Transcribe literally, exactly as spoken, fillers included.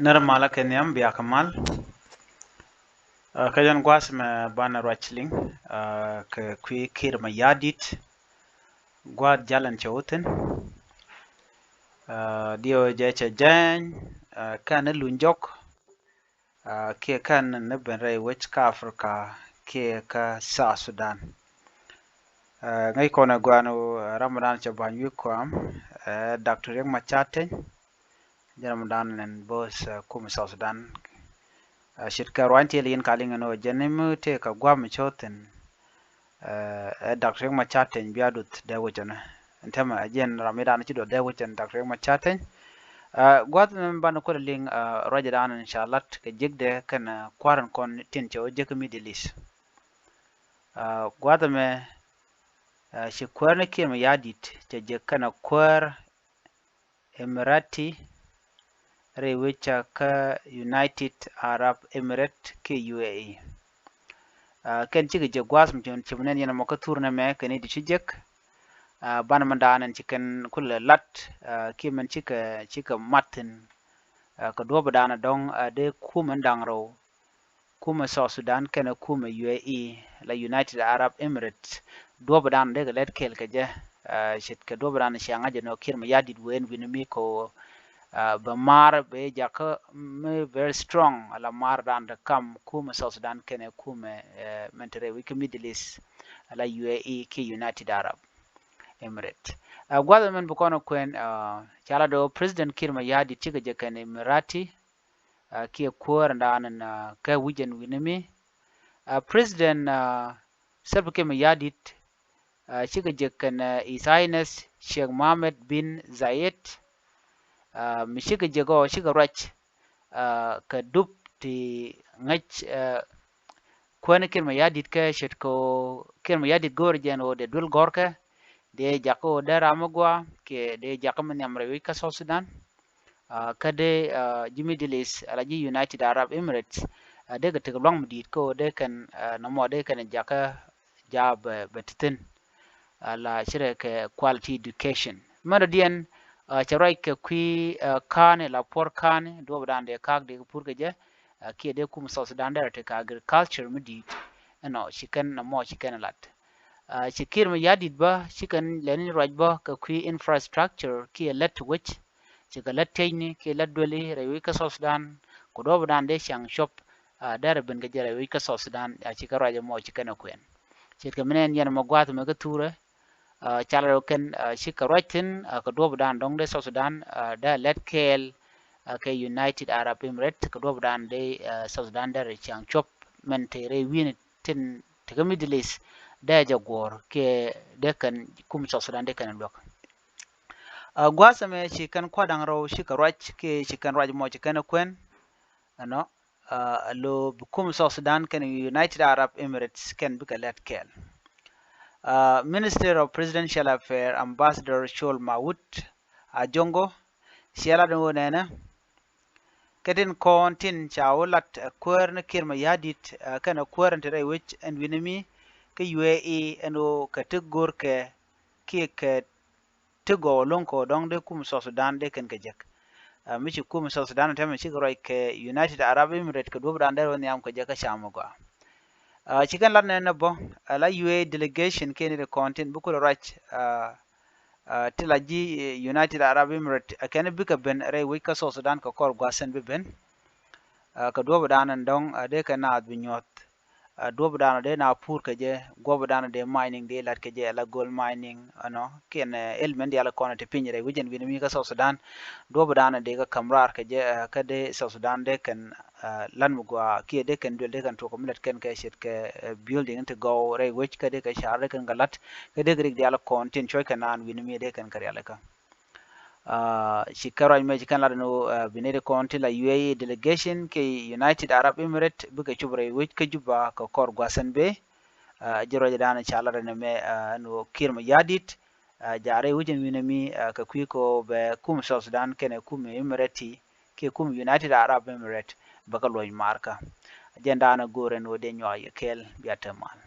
Nɛr malä kɛ nhiam, bia kɛ mal. Kä jɛn gua̱a̱th mɛ banɛ ruac liŋ kɛ kui̱ Kiir Mayardit, gua̱a̱th jalɛn cɛ wä thi̱n. Diɛw jɛ cɛ jɛny kɛn ni luny jɔk kiɛ kɛn ni ben rɛy wec kä Africa kiɛ kä South Sudan. Ŋäc kɔn ɛ gua̱a̱n ram mi dan cɛ ba̱ny wi̱i̱ kɔam, Doctor Riek Machar Teny. Jɛn ram mi dan nɛn bo̱o̱th kum South Sudan. Ce̱tkɛ ruany ti liŋ ka liŋ ɛn ɣöö jɛn mi tëë kɛ gua̱a̱th mi cä thi̱n, ɛ Doctor Riek Machar Teny bia duth dee wecä ni. Ɛn täämɛ ɛ jɛn ram mi dan ci duɔth dee wecä ni, Doctor Riek Machar Teny. Gua̱a̱th mi banɛ kuäär liŋ ruacɛ dan in ca lat kɛ jekdɛ kɛn kua̱r in kɔn tin cɛ wä jek Middle East. Gua̱a̱th ɛmɛ ci kuäär ni Kiir Mayardit cɛ jek kɛn kuäär Emirati rɛy wec kä United Arab Emirates kiɛ U A E. Kɛn cikɛ jek gua̱a̱th mi ci mi nɛn yɛn mɔ kä thur nɛmɛ kɛn i̱ di ci jek. Banɛ mɛn daanɛ ci kɛn kulɛ lat kiɛ mɛn cikɛ cikɛ mat thi̱n kɛ duɔ̱ɔ̱p daanɛ dɔ̱ŋ dee kumɛ da̱ŋ rɛw, kumɛ South Sudan kɛnɛ kumɛ U A E la United Arab Emirates. Duɔ̱ɔ̱p dan dee kɛ lɛt kɛɛl kɛ jɛ. Ce̱tkɛ duɔ̱ɔ̱p dan cia ŋa̱c jɛ nɔ Kiir Mayardit wee ɛn wi̱ni mi kɛ ɣöö bɛ maar bɛ jakä mi very strong la maar dan dee kam kumɛ South Sudan kɛnɛ kumɛ mɛn te rɛy wec kä Middle East la U A E kiɛ United Arab Emirates. Gua̱th ɛmɛn bi kɔn kuɛn ca la dee ɣöö President Kiir Mayardit cikɛ jɛ kɛn Emirati kiɛ kuäär in dan in kɛ wi̱c ɛn wi̱ni mi. President Salva Kiir Mayardit cikɛ jek kɛn His Highness Sheikh Mohammed bin Zayed, mi cikɛ jek ɔ cikɛ ruac kɛ dup ti ŋäc kuäär ni Kiir Mayardit kɛ ce̱tkɛ ɣöö Kiir Mayardit go̱o̱r jɛn ɣöö dee duel gɔ̱rkɛ, dee jakä ɣöö dee ram mi gɔaa kiɛ dee jakä mi nhiam rɛy wec kä South Sudan. Kä dee ji̱ Middle East ala ji̱ United Arab Emirates dee kɛ tek luaŋ mi di̱i̱t kä ɣöö dee kɛn nɔmɔ dee kɛn jakä jaab bɛ ti thi̱n. Ala cirɛ kɛ quality education. Mɛn dɔ̱diɛn cɛ ruac kɛ kui̱ ka̱a̱ni la puɔ̱r ka̱a̱ni duɔ̱ɔ̱p dan dee ka̱a̱k dee kɛ pur kɛ jɛ kiɛ dee kum South Sudan dee rɔ tek kɛ agriculture mi di̱i̱t. Ɛnɔ ci kɛn nɔmɔ ci kɛn lat. Ci Kiir Mayardit bä ci kɛn lɛni ruac bä kɛ kui̱ infrastructure kiɛ lät wec. Ci kɛ lät tiecni kiɛ lät dueli rɛy wec kä South Sudan kɛ duɔ̱ɔ̱p dan dee ciaŋ cuɔp. Dee rɛ ben kɛ jɛ rɛy wec kä South Sudan a ci kɛ ruac ɛmɔ ci kɛn ɛ kuɛn. Ce̱tkɛ mi nɛn yɛn ɛmɔ gua̱a̱th ɛmɛ kä thurɛ. Cal rɛw kɛn ci kɛ ruac thi̱n kɛ duɔ̱ɔ̱p dan dɔ̱ŋ dee South Sudan dee lɛt kɛɛl kɛ United Arab Emirates kɛ duɔ̱ɔ̱p dan dee South Sudan dee rɛ ciaŋ cuɔp mɛn te rɛy wi̱ni tin te kä Middle East dee jɛ guɔ̱ɔ̱r kiɛ dee kɛn kum South Sudan dee kɛn luäk. Gua̱a̱th ɛmɛ ci kɛn kua̱r da̱ŋ rɛw ci kɛ ruac kiɛ ci kɛn ruac mɔ ci kɛn kuɛn. Ɛnɔ lo bi kum South Sudan kɛn United Arab Emirates kɛn bikɛ lɛt kɛɛl. Minister of Presidential Affairs Ambassador Chol Mawut Ajongo ciɛ lat ni wä nɛnɛ kɛ tin kɔn tin ca wä lat ɛ kuäär ni Kiir Mayardit kɛn ɛ kuäär in te rɛy wec ɛn wi̱ni mi kä U A E ɛn wä kɛ ti go̱rkɛ kiɛ kɛ ti gɔw lo̱ŋ kɛ wä dɔ̱ŋ dee kum South Sudan dee kɛn kɛ jek. Mi ci kum South Sudan tɛmɛ cikɛ ruac kɛ United Arab Emirates kɛ duɔ̱ɔ̱p dan dee rɔ nhiam kɛ jek kä cam gɔaa. Ci kɛn lat nɛn ɛ bä la U A E delegation kiɛ ni ri kɔn tin bi kulɛ ruac ti la ji̱ United Arab Emirates ɛ kɛn bikɛ ben rɛy wec kä South Sudan kɛ kɔr gua̱thɛn bi ben. Kɛ duɔ̱ɔ̱p dan ɛn dɔ̱ŋ dee kɛ naath bi nyuɔ̱th. Duɔ̱ɔ̱p dan dee na pur kɛ jɛ, guɔ̱ɔ̱p dan dee mining dee lat kɛ jɛ la gold mining ɛnɔ kiɛn element diaal kɔn ti piny rɛy wec ɛn wi̱ni mi kä South Sudan. Duɔ̱ɔ̱p dan dee kɛ ka̱m raar kɛ jɛ kä dee South Sudan dee kɛn lat mi gɔaa kiɛ dee kɛn duel dee kɛn tuɔk mi lat kɛn kɛ ce̱tkɛ building ti gɔw rɛy wec kä dee kɛ car dee kɛn kɛ lat kä dee kɛ rik diaal kɔn tin cuɔc kɛ naan wi̱ni mi dee kɛn kɛ rialikä. Ci kɛ ruac mɛ ci kɛn lat ni bi nɛy ti kɔn ti la U A E delegation kɛ United Arab Emirates bikɛ cop rɛy wec kä Juba kɛ kɔr gua̱thɛn bee. Ji̱ ruac dan ca lat ni mɛ ni Kiir Mayardit ja rɛy wec ɛn wi̱ni mi kɛ kui̱ kɛ bɛ kum South Sudan kɛnɛ kum Emirates kiɛ kum United Arab Emirates bɛ kɛ luɔc markä. Jɛn dan go̱o̱rɛ ni wä dee nyuak yɛ kɛɛl bia te mal.